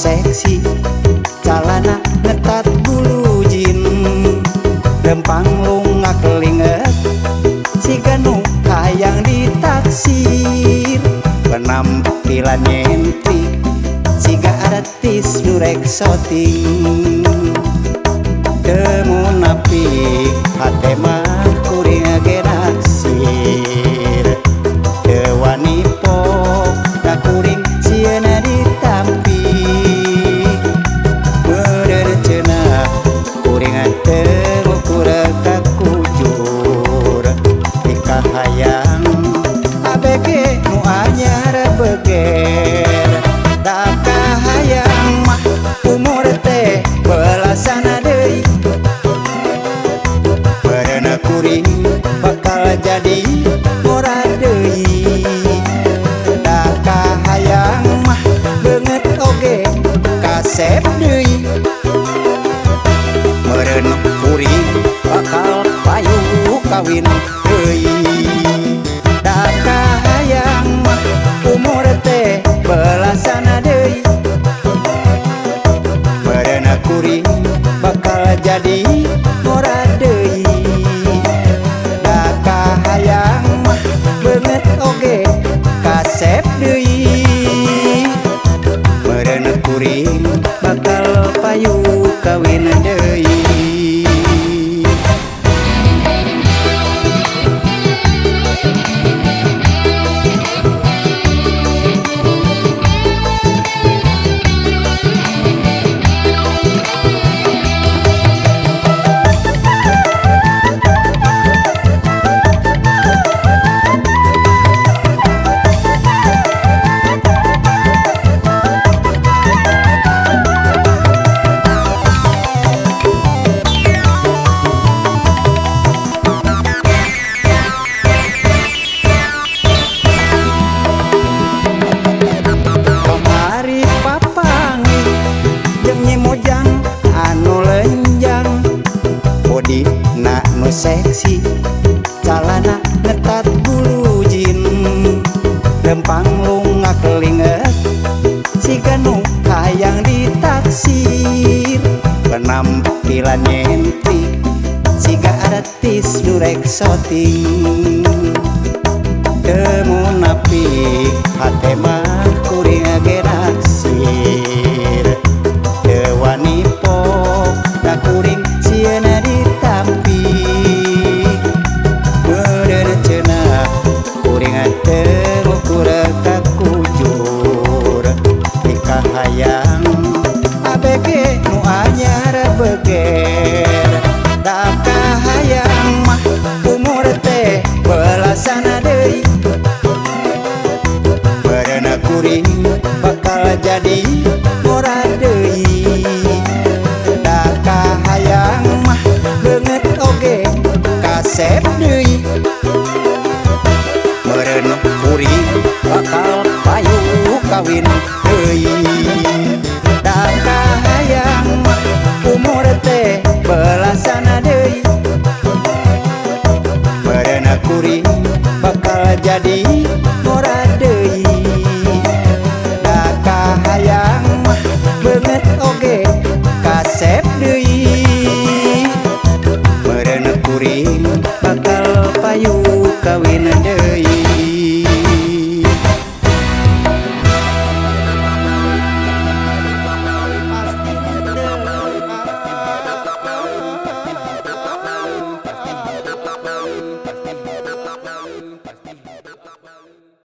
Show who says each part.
Speaker 1: seksi, calana ngetat bulu jin, lempang lunga kelinget siga nu hayang ditaksir, penampilan nyentrik siga artis durek soting. Teu munafik hate mah kuring ge naksir, teu wani pok da kuring sieun ditampi. Meureun cenah kuring teu ngukur ka kujur, pikahayang abg nu anyar beger. Da kahayang mah umur teh belasan deui, meureun kuring bakal jadi ngora deui. Da kahayang mah beungeut oge kasep deui, meureun kuring bakal payu kawin deui. Da kahayang mah umur teh belasan deui, meureun kuring bakal jadi ngora deui. Da kahayang mah beungeut oge kasep deui, meureun kuring bakal payu kawin deui. Kamari papanggih jeung Nyi Mojang anu lenjang, bodina nu seksi, calana ngetat bulu jin, lempang lunga kelinget siga nu hayang ditaksir, penampilan nyentrik siga artis durek soting. Teu munafik hate mah kuring ge naksir, teu wani pok da kuring sieun ditampi. Meureun cenah kuring teu ngukur ka kujur, pikahayang abg nu anyar beger. Da kahayang mah umur teh belasan deui, meureun kuring bakal jadi ngora deui. Da kahayang mah beungeut oge kasep deui, meureun kuring bakal payu kawin deui. Da kahayang mah umur teh belasan deui, meureun kuring bakal jadi ngora deui. Da kahayang mah beungeut oge kasep deui, meureun kuring bakal payu kawin deui.